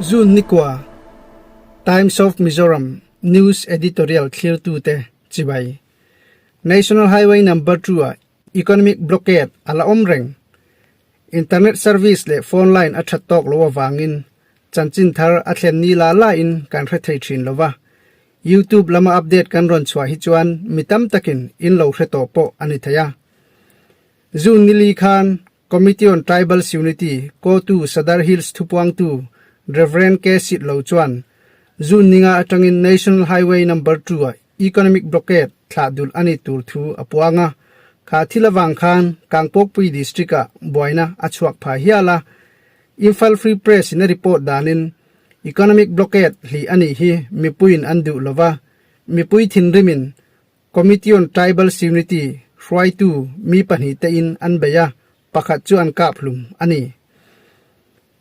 June nikua, Times of Mizoram News Editorial thlirtute chibai. National Highway Number 2-ah Economic blockade a la awm reng. Internet service leh phone line a that tawk lo avangin chanchin thar a thlen ni la la in kan hre thei thin lo va. YouTube lama update kan rawn chhuah hi chuan mi tam takin in lo hre tawh pawh a ni thei a. June nili khan Committee on Tribals Unity kotu Sadar Hills thupuangtu Rev. K. Sitlo chuan June ninga atangin National Highway Number 2 ah Economic blockade thlah dul a ni tur thu a puang a, kha thil avang khan Kangpokpui District ah buaina a chhuak pha hial a. Imphal Free Press in a report danin Economic blockade hlih a nih hi mipuiin an duh lo va, mipui thinrimin Committee on Tribals Unity hruaitu mi pahnihte in an bei a, pakhat chu an kap hlum a ni.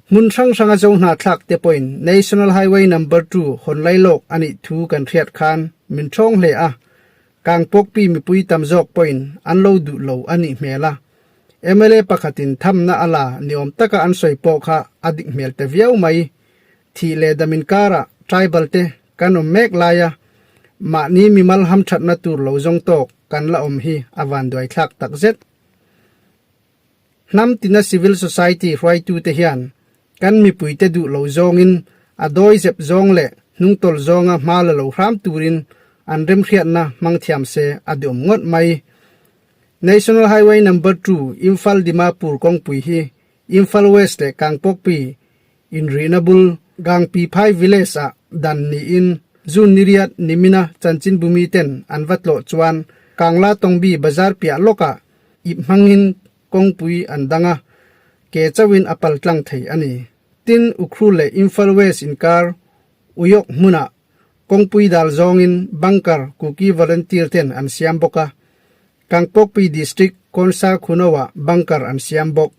Hmun hrang hranga zo hna thlak te pawhin National Highway Number 2 hawn lailawk a nih thu kan hriat khan min thawng hle a, Kangpawkpi mipui tam zawk pawhin an lo duh lo a nih hmel a. Mla pakhatin thamna a la ni awm taka an sawi pawh kha a dik hmel ta viau mai. Thih leh dam inkarah tribal te kan awm mek laia mahni mimal hamthatna tur lo zawng tawk kan la awm hi a vanduai thlak takzet. Hnam tina civil society hruaitute hian kan mipuite duh lo zawngin a dawi zep zawng leh hnungtawlh zawnga hma la lo hram turin an remhriatna hmang thiam se a duhawm ngawt mai. National Highway Number 2 Imphal Dimapur kawngpui hi Imphal West leh Kangpokpi inrihna bul Gangpi Phai Village ah dan niin June niriat nimina chanchinbumi ten an va tlawh chuan Kangla Tongbi bazar piah lawkah Ip hmangin kawngpui an dang a, ke chauhin a pal tlang thei a ni. Tin, Ukhrul leh Imphal West inkar Uyok hmunah kawngpui dal zawngin bunker Kuki volunteer ten an siam bawk a, Kangpokpi District Konsa Khuno-ah bunker an siam bawk.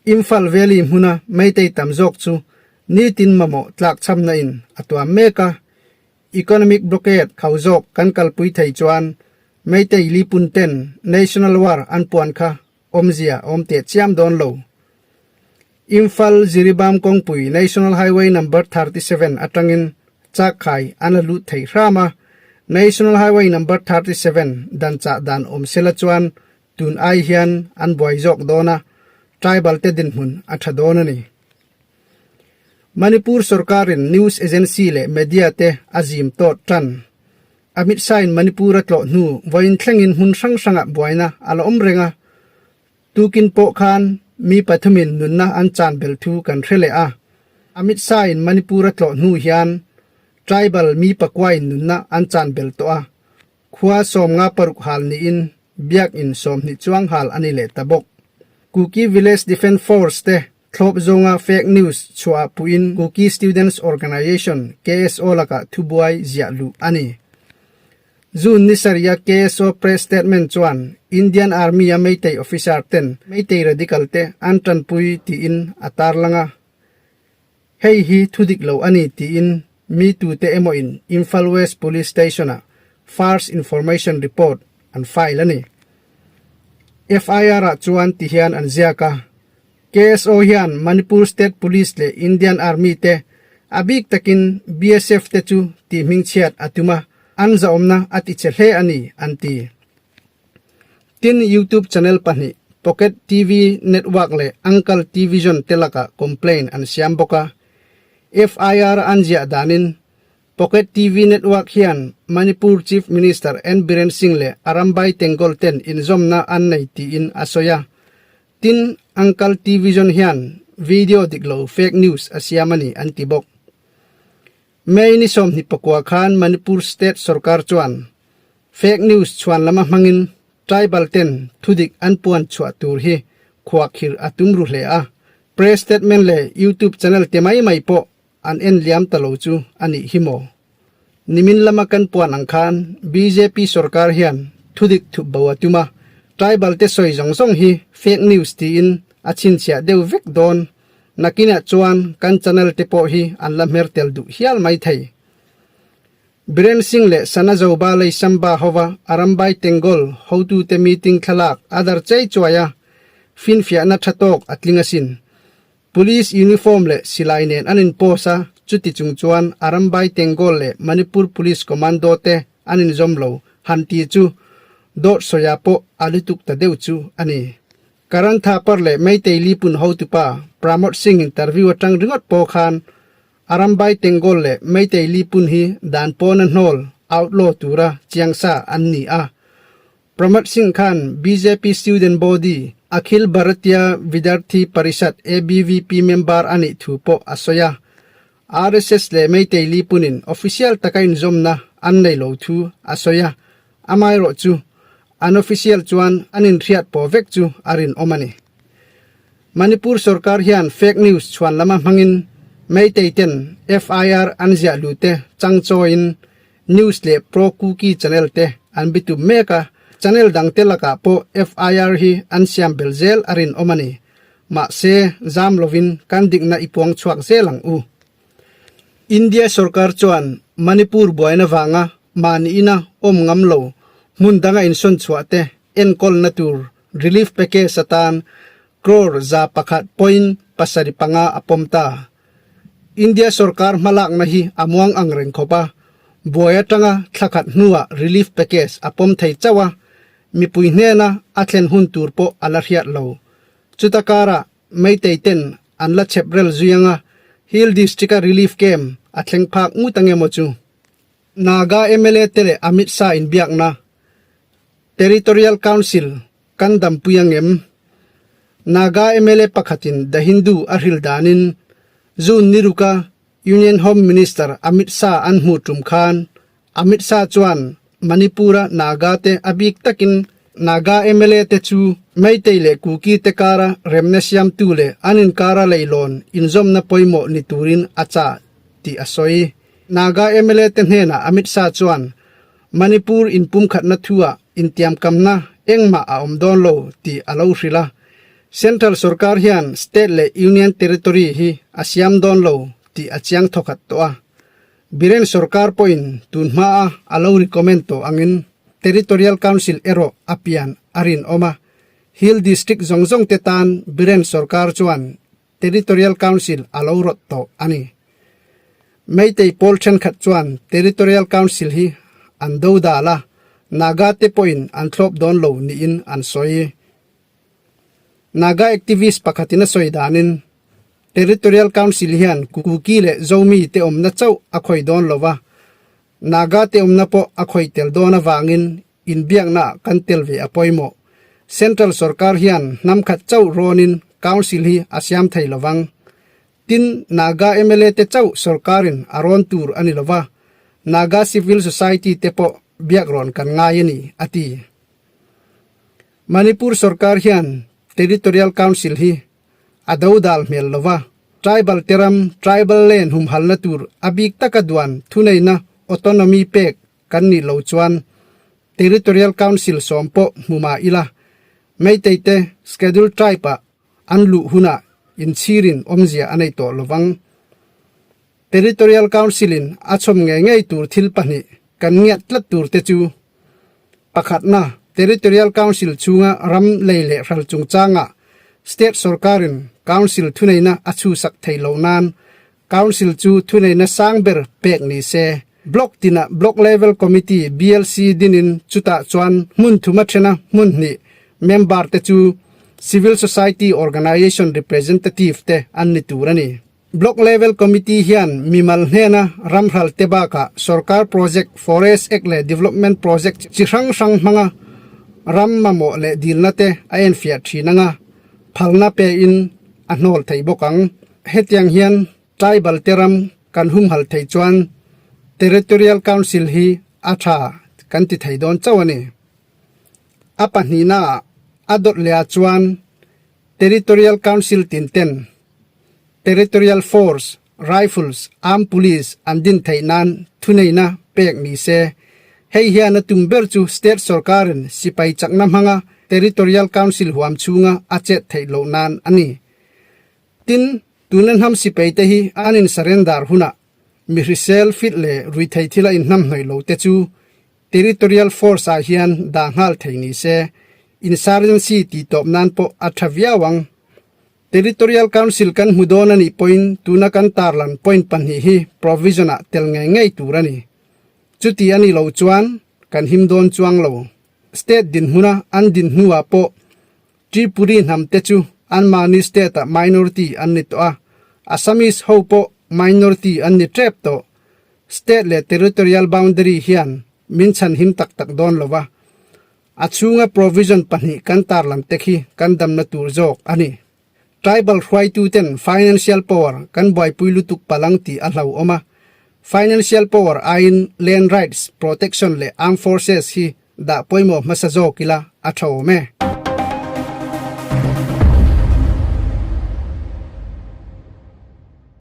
Imphal Valley hmuna Meitei tam zawk chu nitin mamawh tlakchhamna in a tuam mek a, Economic blockade khau zawk kan kalpui thei chuan Meitei lipun ten National War an puan kha awmzia a awm teh chiam dawn lo. Imphal Jiribam kawngpui National Highway Number 37 atangin chakkhai an la lut thei hram a, National Highway Number 37 dan chah dan awm sela chuan tun ai hian an buai zawk dawn a, tribal te dinhmun a tha dawn a ni. Manipur sorkarin news agency leh media te a zim tawt tan. Amit Shah-in Manipur a tlawh hnu vawiin thlengin hmun hrang hrangah buaina a la awm reng a. Tukin pawh khan mi pathumin nunna an chan bel thu kan hre leh a. Amit Shah-in Manipur a tlawh hnu hian tribal mi pakuain nunna an chan bel tawh a. Khua 56 hal niin biakin 20 chuang hal a ni leh ta bawk. Kuki Village Defence Force te Thlawp zawnga fake news chhuah puhin Kuki Students Organization, KSO, lakah thubuai ziah luh a ni. June ni sarih a KSO press statement chuan Indian Army a Meitei officer ten Meitei radical te an tanpui tiin a tarlang a. Hei hi thudik lo a ni tiin mi tute emaw in Imphal West Police Station ah First Information Report an file a ni. FIR ah chuan tihian an ziak a. KSO hian Manipur State Police leh Indian Army te, a bik takin BSF te chu tih hmingchhiat a tum a, an zahawmna a ti che hle a ni, an ti. Tin, YouTube channel pahnih, Pocket TV Network leh Uncle TVision te lakah complaint an siam bawk a. FIR an ziah danin, Pocket TV Network hian Manipur Chief Minister N Biren Singh leh Arambai Tengol ten inzawmna an nei tiin a sawi a. Tin, Uncle TVision hian video dik lo, fake news, a siam a ni an ti bawk. May ni 24 khan Manipur State sorkar chuan fake news chhuan lama hmangin tribal ten thudik an puan chhuah tur hi khuahkhirh a tum ru hle a. Press statement leh YouTube channel te mai mai pawh an en liam ta lo chu a nih hi maw? Nimin lama kan puan ang khan bjp sorkar hian thudik thup bo a tum a, tribal te sawi zawng zawng hi fake news tiin a chhinchhiah deuh vek dawn. Nakinah chuan kan channel te pawh hi an la hmer tel duh hial mai thei. Biren Singh leh Sana Zoba Leisamba hova Arambai Tengol hotute meeting thlalak a dar chei chuai a, finfiahna tha tawk a tling asin. Police uniform leh silai nen an in post a. Chuti chung chuan Arambai Tengol leh Manipur Police Commando te an inzawm lo han ti chu dawt sawia pawh a lutuk ta deuh chu a ni. Karan Thapar leh Meitei Lipun hotupa Pramod Singh interview atang ringawt pawh khan Arambai Tengol leh Meitei Lipun hi dan pawna hnawl, outlaw, tura chiangsa an ni a. Pramod Singh khan bjp student body Akhil Bharatiya Vidyarthi Parishad, ABVP, member a nih thu pawh a sawi a. RSS leh Meitei Lipunin official taka inzawmna an nei lo thu a sawi a, amaherawh chu unofficial chuan an inhriat pawh vek chu a rinawm a ni. Manipur sorkar hian fake news chhuan lama hmangin Meitei ten FIR an ziah lute changchawiin news leh pro-Kuki channel te an bitum mek a, channel dangte lakah pawh FIR hi an siam bel zel a rinawm a ni. Mahse, zam lovin kan dikna i puang chhuak zel ang u. India sorkar chuan Manipur buaina vanga mahniina awm ngam lo hmun danga insawn chhuah te enkawlna tur relief package atan crore 100.75 a pawm ta. India sorkar hmalakna hi a muang ang reng khawp a, buai atanga thla khat hnuah relief package a pawm thei chauh a, mipui hnena a thlen hun tur pawh a la hriat lo. Chuta karah Meitei ten an la chhep rel zui anga Hill District-a relief camp a thleng phak ngut ange maw chu? Naga mla te leh Amit Shah inbiakna Territorial Council kan dampui angem? Naga mla pakhatin The Hindu a hril danin June ni ruka Union Home Minister Amit Shah an hmuh tum khan Amit Shah chuan Manipur-a Naga te a bik takin Naga mla te chu Meitei leh Kuki te kara remna siamtu leh an inkara leilawn inzawmna pawimawh ni turin a chah tih a sawi. Naga mla te hnenah Amit Shah chuan Manipur inpumkhatna thuah intiamkamna engmah a awm dawn lo tih a lo hrilh a. Central sorkar hian state leh union territory hi a siam dawn lo tih a chiang thawkhat tawh a. Biren sorkar pawhin tun hmaa a lo recommend tawh angin Territorial Council erawh a pian a rinawm a. Hill District zawng zawng te tan Biren sorkar chuan Territorial Council a lo rawt tawh a ni. Meitei pawl thenkhat chuan Territorial Council hi an do dal a, Naga te pawhin an thlawp dawn lo niin an sawi. Naga activist pakhatin a sawi danin, Territorial Council hian Kuki leh Zomi te awmna chauh a khawi dawn lo va, Naga te awmna pawh a khawi tel dawn avangin Inbiaknaah kan tel ve a pawimawh. Central sorkar hian hnam khat chauh rawnin Council hi a siam thei lo vang. Tin, Naga mla te chauh sorkarin a rawn tur a ni lo va, Naga civil society te pawh biak rawn kan ngai a ni, a ti. Manipur sorkar hian Territorial Council hi a do dal hmel lo va, tribal te ram, tribal land humhalna tur a bik taka duan thuneihna autonomy pek kan nih lo chuan Territorial Council sawm pawh hmu mah ila, Meitei te Schedule Tribe ah an luh hunah inchhirin awmzia a nei tawh lovang. Territorial Council in a chhawm ngei ngei tur thil pahnih kan ngiat tlat tur te chu, Pakhatna, Territorial Council chhunga ram lei leh hral chungchangah State sorkarin Council thuneihna a chhusak theih loh nan Council chu thuneihna sang ber pek ni se. Block tinah Block Level Committee, BLC, dinin chutah chuan hmun thuma thena hmun hnih member te chu Civil Society Organization representative te an ni tur a ni. Block Level Committee hian mimal hnena ramhral te bakah sorkar project, Forest Act leh Development Project chi hrang hrang hmanga ram mamawh leh dilna te a enfiah thin anga phalna pein a hnawl thei bawk ang. Hetiang hian tribal te ram kan humhal theih chuan Territorial Council hi a tha kan ti thei dawn chauh a ni. A pahnihnaah a dawt leh ah chuan Territorial Council tin ten Territorial Force, Rifles, Armed Police an din theih nan thuneihna pek ni se. Hei hian a tum ber chu State sorkarin sipai chakna hmanga Territorial Council huam chhunga a chet theih loh nan a ni. Tin, tuna hnam sipai te hi an in surrender hunah mi hrisel fit leh ruithei thila inhnamhnawih lo te chu Territorial Force ah hian dah nghal thei ni se, insurgency tih tawp nan pawh a tha viau ang. Territorial Council kan hmu dawn a nih pawhin tuna kan tarlan point pahnih hi provision-ah tel ngei ngei tur a ni. Chuti a nih loh chuan kan him dawn chuang lo. State dinhmuna an din hnuah pawh Tripuri hnam te chu anmahni state-ah minority an ni tawh a, Assamese ho pawh minority an ni tep tawh. State leh territorial boundary hian min chhanhim tak tak dawn lo va, a chhunga provision pahnih kan tarlam te khi kan damna tur zawk a ni. Tribal hruaituten financial power kan buaipui lutuk palang tih a hlauhawm a, financial power aiin land rights protection leh armed forces hi dah pawimawh hmasa zawk ila a tha awm e.